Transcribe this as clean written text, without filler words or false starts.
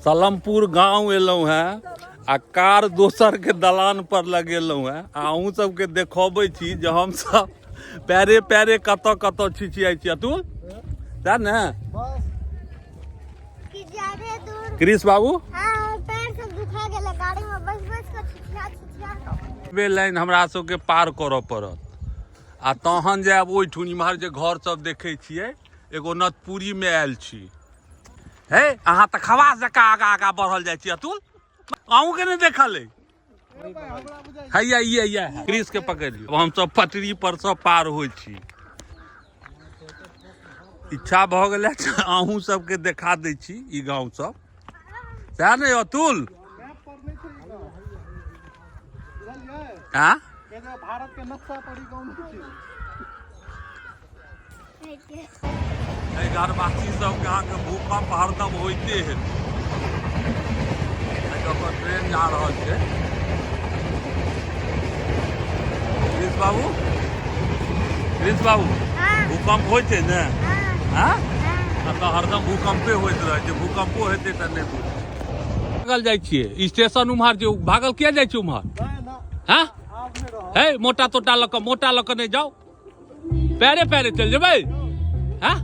सलमपुर गाँव एलहुँ हेँ आ कार दोसरके दलान पर लगेलहुँ हेँ आ अहूँ सबके देखबै छी जे हमसब पैरे पैरे कतऽ कतऽ छिछियाइ छी। अतुल सएह ने? कि ज्यादे दूर। क्रिस बाबू हाँ, पैर सब दुखा गेलै गाड़ी में बस बस के छिछिया छिछिया कऽ। वे लाइन हमरा सबके पार करऽ पड़त आ तहन जायब ओहिठुन। इम्हर जे घर सब देखै छियै, एगो नतपुरीमे आयल छी। हे, अहाँ तऽ खवास जकाँ आगाँ आगाँ बढ़ल जाइ छी। अतुल, अहूँके नहि देखल अइ? हैया ये ये क्रिस के पकड़ि लियौ। हमसब पटरी पर सँ पार होइ छी। इच्छा भऽ गेलै, अहूँ सबके देखा दै छी ई गाँव सब, सएह ने अतुल? आँ, भारत के नक्शा पर ई गाँव नहि छै। एहि घरवासी सबके अहाँके भूकंप हरदम होइते हेतै। एहि दऽ ट्रेन जा रहल छै। प्रिंस बाबू, प्रिंस बाबू, भूकंप होइ छै ने? हाँ, तऽ हरदम भूकंपे होइत रहै छै। भूकंपो हेतै तऽ नहि बुझ भागल जाइ छियै। स्टेशन उम्हर छै, भागल किया जाइ छियै उम्हर? हाँ हे, मोटा तोटा लऽ कऽ, मोटा लऽ कऽ नहि जाउ, पैरे पैरे चलि जेबै। हाँ।